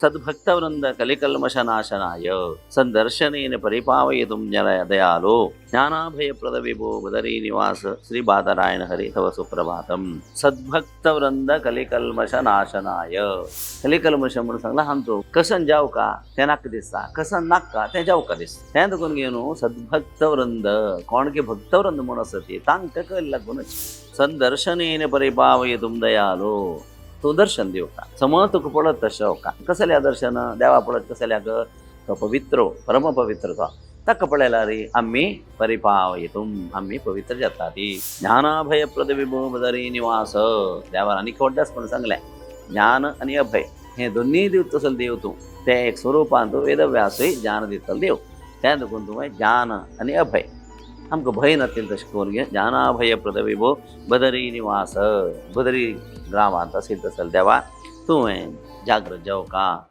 ಸದ್ಭಕ್ತವೃಂದ ಕಲಿಕಲ್ಮಶನಾಶನಾಯ ಸಂದರ್ಶನೇನ ಪರಿಪಾವಯಿತು ದಯಾಲೋ ಜ್ಞಾನಾಭಯಪ್ರದ ವಿಭೋ ಬದರಿ ನಿವಾಸ ಶ್ರೀ ಬಾದರಾಯಣ ಹರಿ ತವ ಸುಪ್ರಭಾತಂ. ಸದ್ಭಕ್ತವೃಂದ ಕಲಿಕಲ್ಮಶ नाशनाय. कलिकल्मश म्हणून सांगला हांतो कसन जावका तें नाका दिसता, कसन नाका तें जावका दिसता. तें देखून घेवन सद्भक्तवृंद कोण की भक्तवृंद म्हूण आसा ती तांकां कल लागूनच संदर्शनेन परिपावयतुं दयालो. तूं दर्शन दिवका, समज तुका पळत तशें जावका. कसल्या दर्शन देवा पळत कसल्या ग तो पवित्र परम पवित्र तो ताका पळयल्यार आमी परिपावयतुं आमी पवित्र जाता. ती ज्ञानाभयप्रद विभो बदरी निवास. देवान आनी व्हडलेंच म्हण सांगलें, ज्ञान आनी अभय हे दोन्ही दिवत तसलो देव तूं. ते एक स्वरुपान तूं वेदव्यासूय ज्ञान दितलो देव. तें देखून तुवें ज्ञान आनी अभय आमकां भंय नासलें तशें करून घे. ज्ञानाभयप्रद विभो बदरी निवास. बदरी ग्रामांत आशिल्लो तसलो देवा तुवें जागृत जावका.